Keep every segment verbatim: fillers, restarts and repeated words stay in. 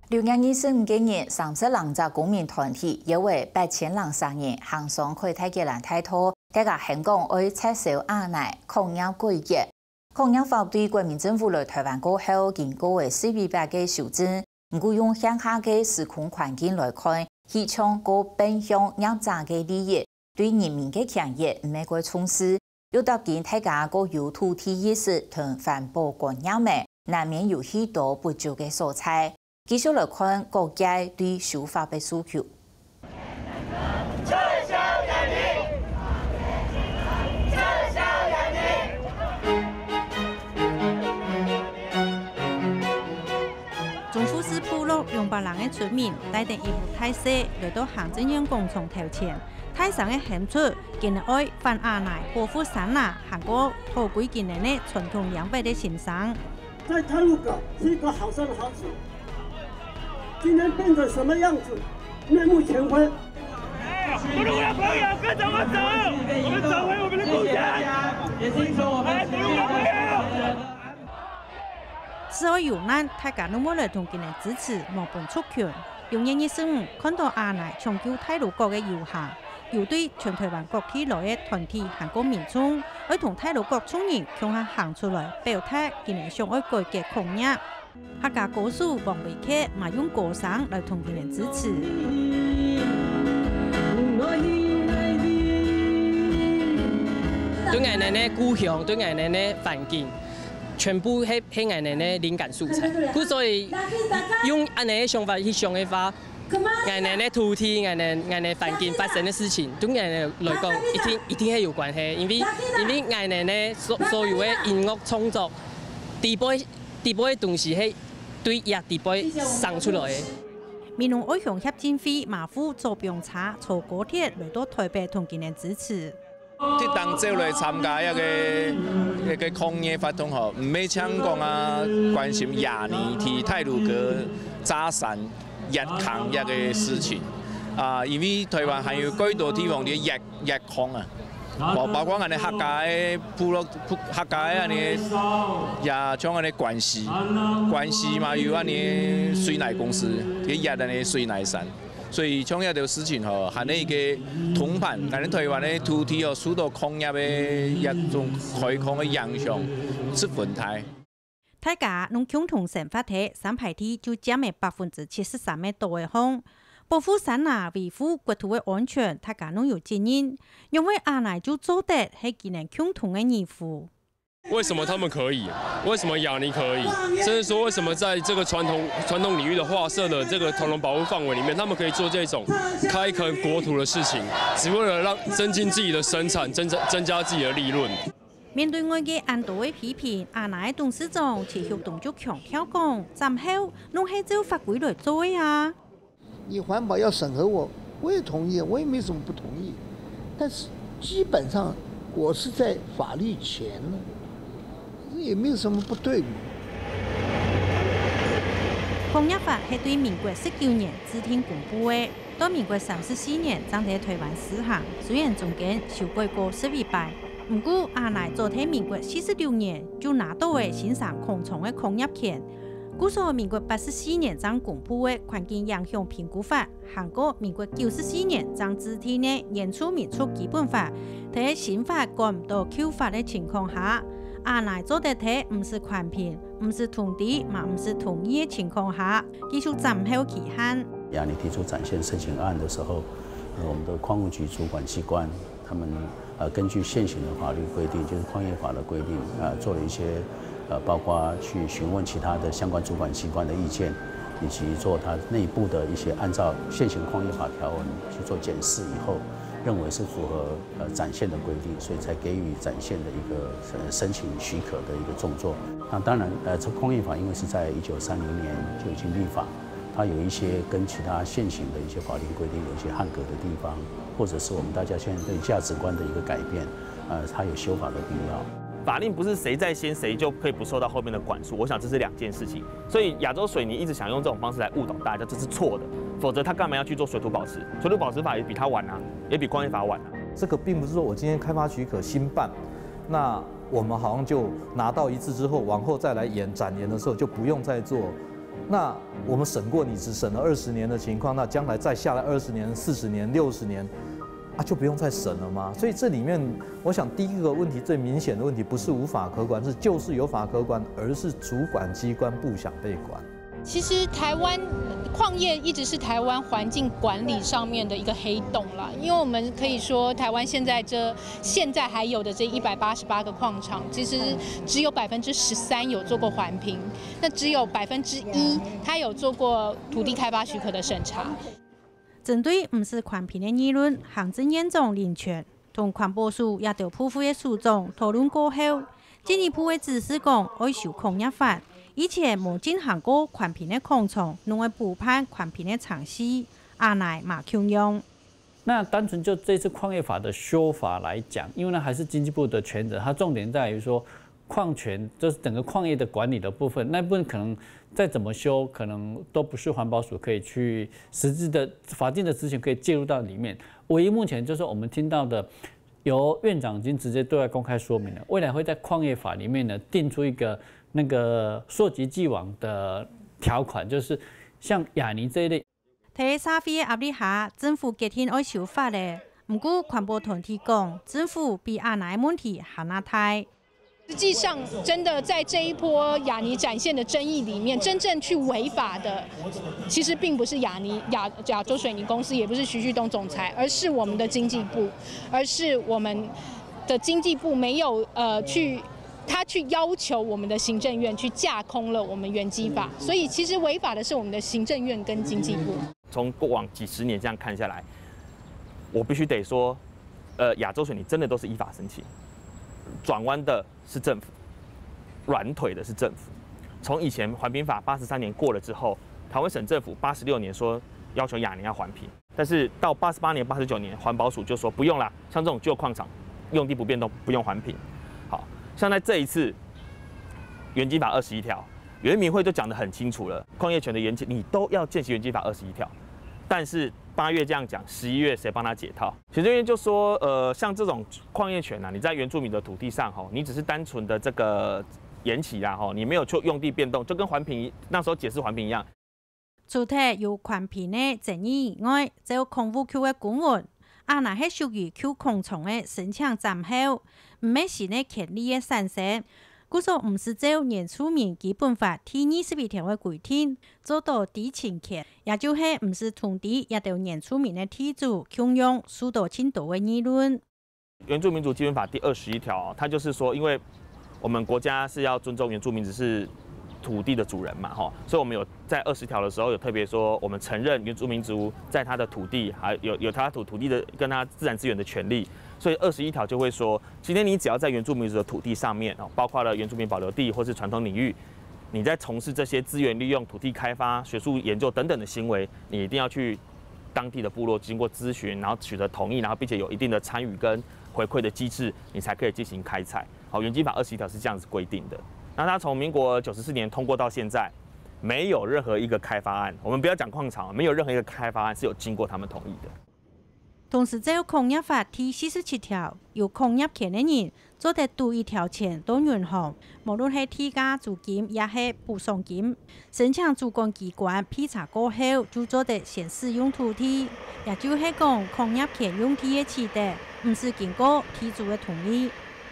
六月二十五个日，三十零隻公民團體，約會八千零儕人行上凱達格蘭大道，大家喊講愛撤銷阿奶、抗議改革。抗議法對國民政府來臺灣過後，經過了四十八个修正，毋過用現下个時空環境來看，去搶過奔向業者个利益，對人民个權益毋係蓋重視。 又搭緊大家過有土地意識同環保觀念个，難免有許多不足个所在。繼續來看各界對修法个訴求。中富士部落兩百零个村民帶等一屋大細來到行政院廣場頭前，大聲个喊出 今年愛反阿奶、保護山林，還過討歸今年个傳統養蜂个精神。在太魯閣是一個好山好水，今天變成什麼樣子，面目全非。不如我朋友跟着我走，我们找回我们的故乡。哎，不如我朋友。 只要有難，大家攏會來同佢等支持，無分族群。六月二十五，看到阿奶搶救太魯閣个遊行，有對全臺灣各地來个團體還過民眾，愛同太魯閣族人共下行出來，表達佢等想愛改革抗議。客家歌手王維傑嘛用歌聲來同佢等支持。對𠊎等个故鄉，對𠊎等个環境， 全部係，係𠊎等个靈感素材。故所以用恁樣个想法去想个話，𠊎等个土地，𠊎等，𠊎等環境發生个事情，對𠊎等來講，一定，一定係有關係。因為，因為𠊎等个所，所有个音樂創作，底背，底背个東西係對這底背生出來个。美濃愛鄉協進會馬副左兵車坐高鐵來到臺北同佢等支持。 特登走來參加這个，這个抗議活動吼，毋係淨講啊關心這年在太魯閣炸山挖坑這个事情。啊，因為臺灣還有幾多地方在挖，挖空啊，包，包括𠊎等客家个部落，客家个恁樣，也像恁樣關西，關西嘛有恁樣水泥公司，在挖恁樣水泥山。 所以像這兜事情吼，還係一个同伴，𠊎等臺灣个土地吼，受到抗議个一種開墾个影響，十分大。大家攏共同生活在三排地就佔了百分之七十三个島仔項，保護山林、維護國土个安全，大家攏有責任。仰會阿奶就做得係佢等共同个義務？ 為什麼他們可以？為什麼亞尼可以？甚至說，為什麼在這個傳統，傳統領域的劃設的這個統統保護範圍裡面，他們可以做這種開墾國土的事情，只為了讓，增進自己的生產，增加，增加自己的利潤？面對外界恁多个批評，阿奶个董事長徐旭東就強調講，戰後攏係照法規來做个啊。 你環保要審核我，我也同意，我也沒什麼不同意。但是基本上我是在法律前呢，這也沒有什麼不對嘛。抗議法係對民國十九年制定公布个，到民國三十四年正在臺灣施行，雖然中間修改過十一擺，毋過阿奶早在民國四十六年就拿到了新生廣場个抗議權。 故所民國八十四年正公布个環境影響評估法，還過民國九十四年正制定个原住民族基本法，在新法趕毋到舊法个情況下，阿奶做得在毋使環評、毋使通知、嘛毋使同意个情況下，繼續戰後期限。亞尼提出展現申請案的時候，呃，我們的礦務局主管機關，他們，呃，根據現行的法律規定，就是礦業法的規定，呃，做了一些，呃，包括去詢問其他的相關主管機關的意見，以及做它內部的一些按照現行礦業法條文去做檢視以後，認為是符合，呃，展現的規定，所以才給予展現的一個，呃，申請許可的一個動作。那當然，呃，這礦業法因為是在一九三零年就已經立法， 它有一些跟其他現行的一些法律規定有一些扞格的地方，或者是我們大家現在對價值觀的一個改變，呃，它有修法的必要。法令不是誰在先誰就可以不受到後面的管束，我想這是兩件事情。所以亞洲水泥一直想用這種方式來誤導大家，這是錯的。否則他幹嘛要去做水土保持？水土保持法也比他晚啊，也比礦業法晚啊。這個並不是說我今天開發許可新辦，那我們好像就拿到一次之後，往後再來延展延的時候就不用再做那我们审过，你只审了二十年的情况，那将来再下来二十年、四十年、六十年，啊，就不用再审了吗？所以这里面，我想第一个问题最明显的问题，不是无法可管，是就是有法可管，而是主管机关不想被管。其实台湾矿业一直是台湾环境管理上面的一个黑洞啦，因为我们可以说台湾现在这现在还有的这一百八十八个矿场，其实只有百分之十三有做过环评，那只有百分之一它有做过土地开发许可的审查。针对毋使環評个議論，行政院長林全同環保署也對部會个首長討論過後，進一步个指示講愛修礦業法，以前無進行過環評个礦場，攏愛補辦環評个程序，阿乃嘛共樣。那单纯就这次矿业法的修法来讲，因为呢还是经济部的权责，它重点在于说矿权，就是整个矿业的管理的部分，那部分可能再怎么修，可能都不是环保署可以去实质的法定的执行可以介入到里面。唯一目前就是我们听到的，由院长已经直接对外公开说明了，未来会在矿业法里面呢定出一个那个溯及既往的条款，就是像亚泥这一类。在社會个壓力下，政府決定愛修法了。毋過環保團體講，政府比阿乃問題還較大。实际上，真的在这一波亚泥展现的争议里面，真正去违法的，其实并不是亚泥亚亚洲水泥公司，也不是徐旭东总裁，而是我们的经济部，而是我们的经济部没有呃去。他去要求我们的行政院去架空了我们原基法，所以其实违法的是我们的行政院跟经济部。从过往几十年这样看下来，我必须得说，呃，亚洲水泥真的都是依法申请，转弯的是政府，软腿的是政府。从以前环评法八十三年过了之后，台湾省政府八十六年说要求亚泥要环评，但是到八十八年、八十九年，环保署就说不用啦，像这种旧矿场用地不变动，不用环评。好，像在这一次原基法二十一条，原民会就讲得很清楚了，矿业权的延期你都要遵行原基法二十一条，但是八月这样讲，十一月谁帮他解套？行政院就说，呃，像这种矿业权啊，你在原住民的土地上吼，你只是单纯的这个延期啊吼，你没有就用地变动，就跟环评那时候解释环评一样。除忒有环评个争议以外，照礦務局个公文，阿乃係屬於舊礦場个申請暫後，毋係新个權利个產生。故所毋使照原住民基本法第二十一條个規定，做到知情權，也就係毋使通知這兜原住民个地主，共樣受到盡多个議論。原住民族基本法第二十一条，它就是说，因为我们国家是要尊重原住民族是土地的主人嘛，吼，所以我们有在二十条的时候有特别说，我们承认原住民族在他的土地还有有他土土地的跟他自然资源的权利，所以二十一条就会说，今天你只要在原住民族的土地上面哦，包括了原住民保留地或是传统领域，你在从事这些资源利用、土地开发、学术研究等等的行为，你一定要去当地的部落经过咨询，然后取得同意，然后并且有一定的参与跟回馈的机制，你才可以进行开采。好，原基法二十一条是这样子规定的。那它从民国九十四年通过到现在，没有任何一个开发案，我们不要讲矿场，没有任何一个开发案是有经过他们同意的。同時照礦業法第四十七條，有礦業權个人做得揬一條錢到銀行，無論係地價租金也係補償金，申請主管機關批查過後，就做得先使用土地。也就係講，礦業權用地个取得，毋使經過地主个同意。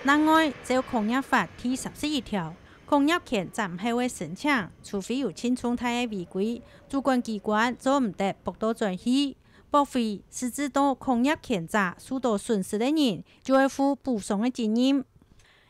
另外，照礦業法第三十一條，礦業權暫後个申請，除非有盡重大个違規，主管機關做毋得駁倒轉去。駁回，實質到礦業權者受到損失个人，就愛負補償个責任。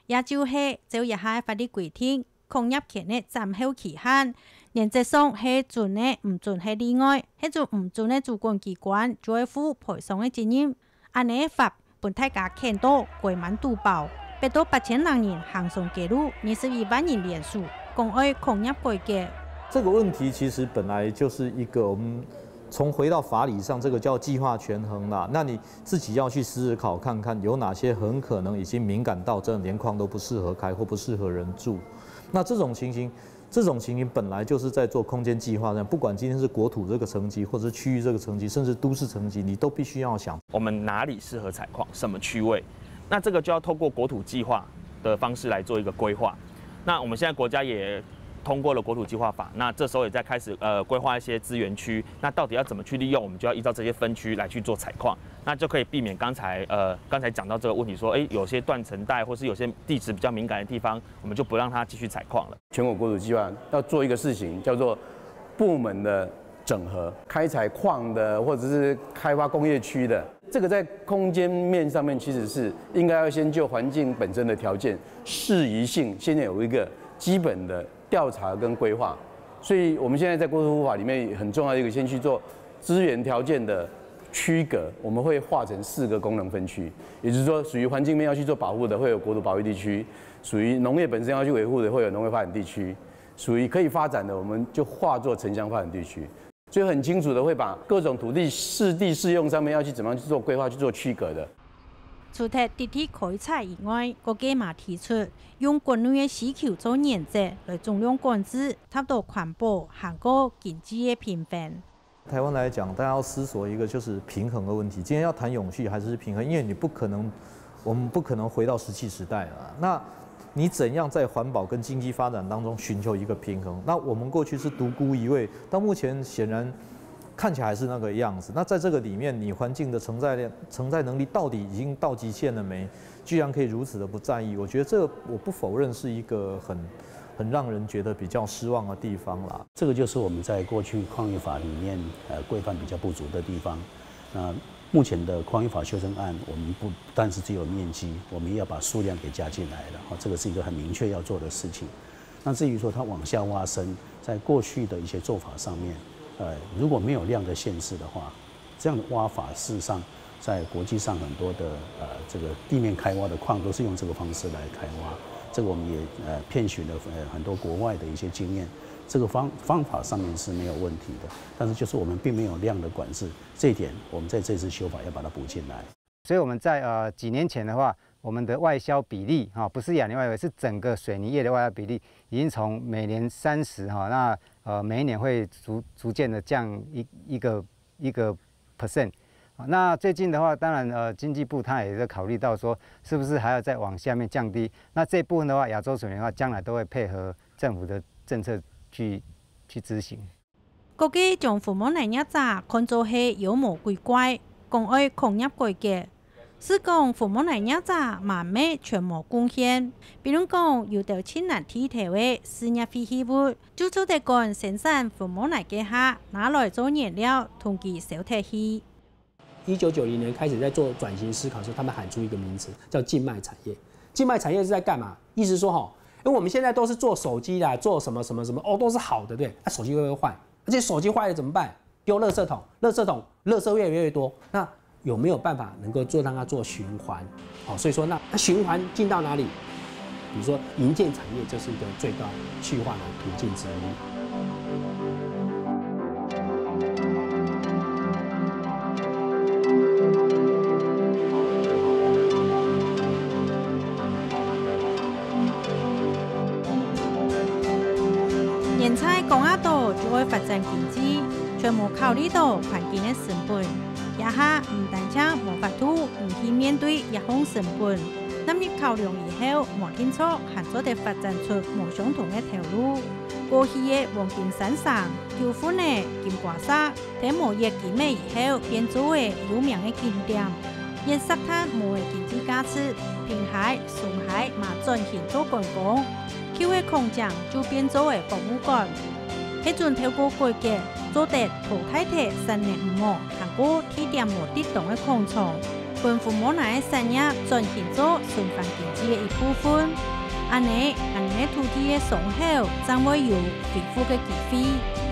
也就係照這下个法律規定，礦業權个暫後期限，原則上係准个毋准係例外，係准毋准个主管機關就愛負賠償个責任。恁呢个法分大家譴到該滿肚包，逼到八千零人行上街路，二十一萬人聯署，講愛礦業改革。这个问题其实本来就是一个我们从回到法理上，这个叫计划权衡啦。那你自己要去思考看看，有哪些很可能已经敏感到真的连矿都不适合开或不适合人住。那这种情形，这种情形本来就是在做空间计划上，不管今天是国土这个层级，或者是区域这个层级，甚至都市层级，你都必须要想，我们哪里适合采矿，什么区位，那这个就要透过国土计划的方式来做一个规划。那我们现在国家也通过了国土计划法，那这时候也在开始呃规划一些资源区，那到底要怎么去利用，我们就要依照这些分区来去做采矿，那就可以避免刚才呃刚才讲到这个问题，说哎有些断层带或是有些地质比较敏感的地方，我们就不让它继续采矿了。全国国土计划要做一个事情，叫做部门的整合，开采矿的或者是开发工业区的，这个在空间面上面其实是应该要先就环境本身的条件适宜性，先有一个基本的调查跟规划。所以我们现在在国土法里面很重要的一个，先去做资源条件的区隔，我们会划成四个功能分区，也就是说，属于环境面要去做保护的，会有国土保育地区；属于农业本身要去维护的，会有农业发展地区；属于可以发展的，我们就划作城乡发展地区。所以很清楚的会把各种土地适地适用上面要去怎么样去做规划、去做区隔的。除忒直接开采以外，國家嘛提出用國內个需求做原則來重量管制，達到環保還過經濟个平衡。台灣來講，大家要思索一個就是平衡的問題。今天要談永續還是平衡？因為你不可能，我們不可能回到石器時代了。那你怎樣在環保跟經濟發展當中尋求一個平衡？那我們過去是獨孤一味，到目前顯然看起來還是那個樣子。那在這個裡面，你環境的承載量、承載能力到底已經到極限了沒？居然可以如此的不在意，我覺得這個我不否認是一個很、很讓人覺得比較失望的地方啦。這個就是我們在過去礦業法裡面呃規範比較不足的地方。那目前的礦業法修正案，我們不但是只有面積，我們也要把數量給加進來了，哈，這個是一個很明確要做的事情。那至於說它往下挖深，在過去的一些做法上面，呃，如果沒有量的限制的話，這樣的挖法事實上在國際上很多的呃這個地面開挖的礦都是用這個方式來開挖。這個我們也呃遍尋了呃很多國外的一些經驗，這個方方法上面是沒有問題的，但是就是我們並沒有量的管制，這一點我們在這次修法要把它補進來。所以我們在呃幾年前的話，我們的外銷比例哈，不是亞泥外銷，是整個水泥業的外銷比例，已經從每年三十哈，那呃每一年會逐逐漸的降一一個一個 percent。那最近的話，當然呃经济部它也在考慮到說，是不是還要再往下面降低？那這部分的話，亞洲水泥的話，將來都會配合政府的政策去去執行。國家將服務業者看做係妖魔鬼怪，講愛工業改革。係講服務業者嘛毋係全無貢獻，比如講有兜盡難剃頭个事業廢棄物，就做得趕生產服務業个客拿來做原料同佢燒忒去。一九九零年開始在做轉型思考的時候，他們喊出一個名詞叫靜脈產業。靜脈產業是在幹嘛？意思說哈，因為我們現在都是做手機啦，做什麼什麼什麼哦，都是好的，對，那、手機會不會壞？而且手機壞了怎麼辦？丢垃圾桶，垃圾桶，垃圾越來越多，那有沒有辦法能夠做讓它做循環？好，所以說那那循环进到哪里？比如说营建产业就是一个最大去化的途径之一。現在講啊到就愛發展經濟，全無考慮到環境个成本。這下毋單淨無法度毋去面對這項成本，納入考量以後，無定著還做得發展出無相同个頭路。過去个黃金山城、九份个金瓜石，在無月經个以後變做个有名个景點。 因石炭無个經濟價值，平溪、松溪嘛轉型做觀光，舊个礦井就變做个博物館。核准透過改革，做得淘汰忒產能毋好，還過地點無得當个礦場，分服務業个產業轉型做循環經濟个一部分。恁呢，恁呢个土地个傷口，正會有恢復个機會。